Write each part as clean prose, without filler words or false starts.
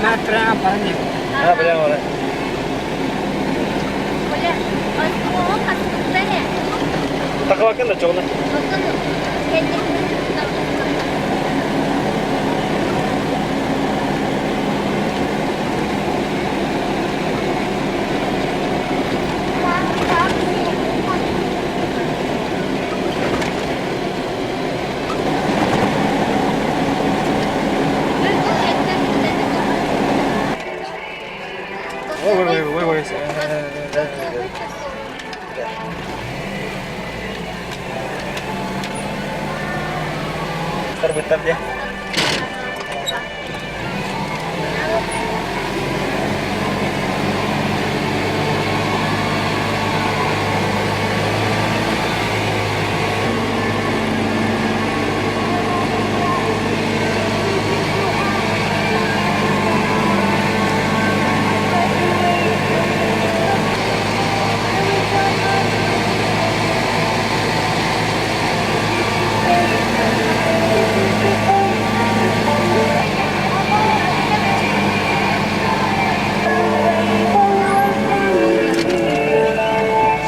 А, прямо баран. Такалакын да чоҕуна. Ой, ой, ой, ой, ой. Тарбыттар дии.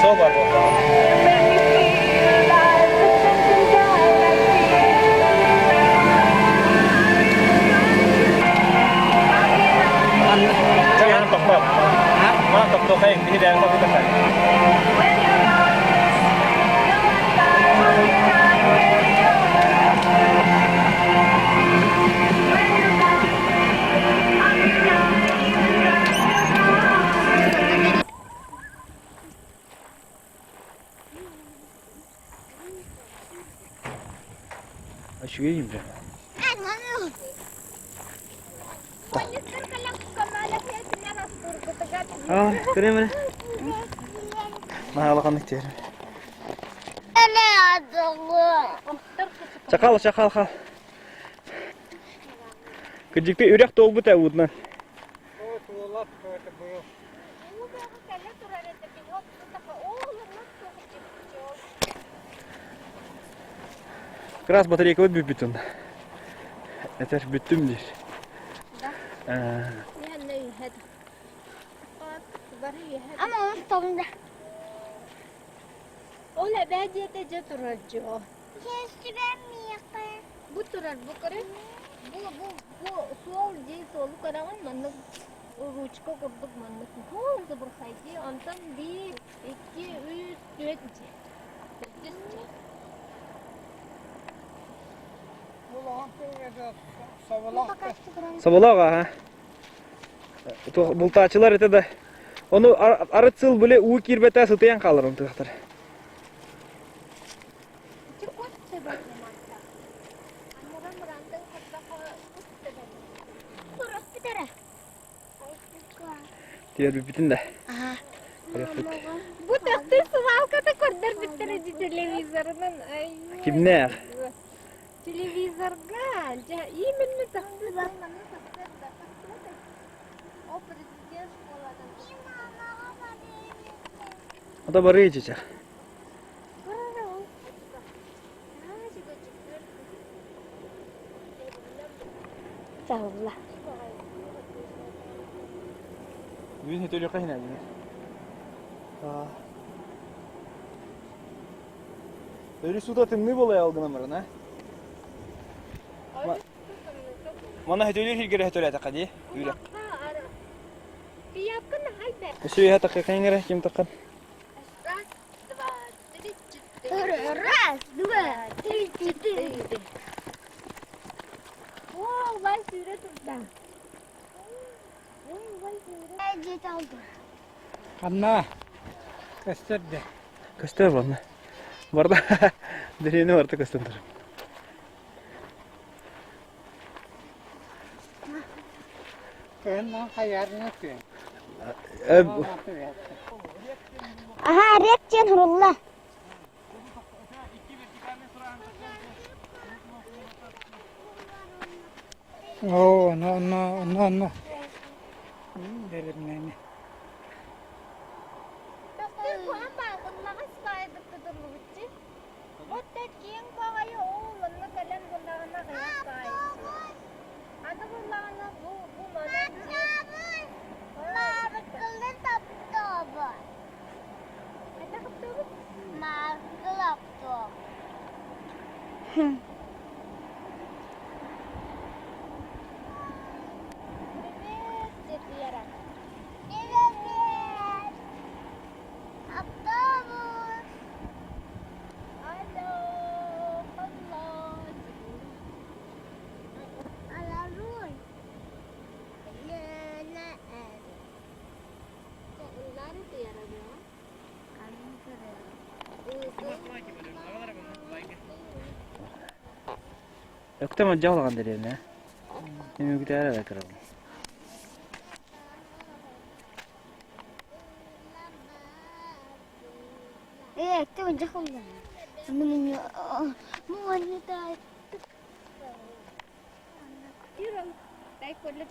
Сол бар буоллаҕа. Чаҥааны тохтоо. Маан тохтоо хайын биһи бэйэҥ хобутахай. Үчүгэй бе. Аа, көрөм эрэ. Наһаалахан иттиэр. Чакал, чакал, хал. Кырдьыкты үрэх туолбут ээ уутунан. Как раз батарейкабыт бүппүт онно. Этэр бүттүм диир. Ama Ол эбээ диэтэ дьэ турар дьоо. Бу турар бу көрүн. Бу бу бу суол дии суолу көрөҕүн маннык ручка курдук маннык уһун субурхай дии онтон биир икки үс түөрт дии төрдүс дии. Соболоох аха. Бултааччылар этэ да ону арыт сыл били уу киирбэтэ сытыйан хаалар онтуохтар. Тиэрбиппитин да. Бу төхтүр сыбаалката көрдөрбүттэрэ дии телевизорынан. Кимнээх? Телевизорга дьэ именно тахсыы манна сарсыарда О президент школадан. Ата барыы чычах. Саҕылла. Бүгүн хөтөлүөххэ иһинэ Өрүс уута тымныы буолай ол гынан баран, а? Манна хөтөлүүр сиргэр хөтөлөөтөххө дии, үрэх. Өссө үөһэ таххыаххын эрэ, ким таххан? Раз, два, три, четыре. Раз, два, три, четыре. О, Вася сүүрэ турда. Ханна көстөр да. Көстөр буолла. Барда дэриэбинэ барыта көстөн турар. Кыһыннан хайаарына күн. Аха, рек диэн сурулла. Оо, ону, ону, ону, ону. Дэрибинэни. Төхтүр куһаҕан баҕыннаҕас баайдык тутуллубут Вот киэҥ баҕайы ол онно кэлэн буллаҕына аҕыйах баайы. Аны буллаҕына бу бу манан дьиэ. Привет, дед Вера. Привет! Автобус! Алло, алло. Аларой! На Улары тыйарады. Өктөм отдьаҕалаҕан дэриэбинэ. Түмүгүтээр эрэ кырабын. Э, ты он дьахалла. Ну, они так. Дай коле.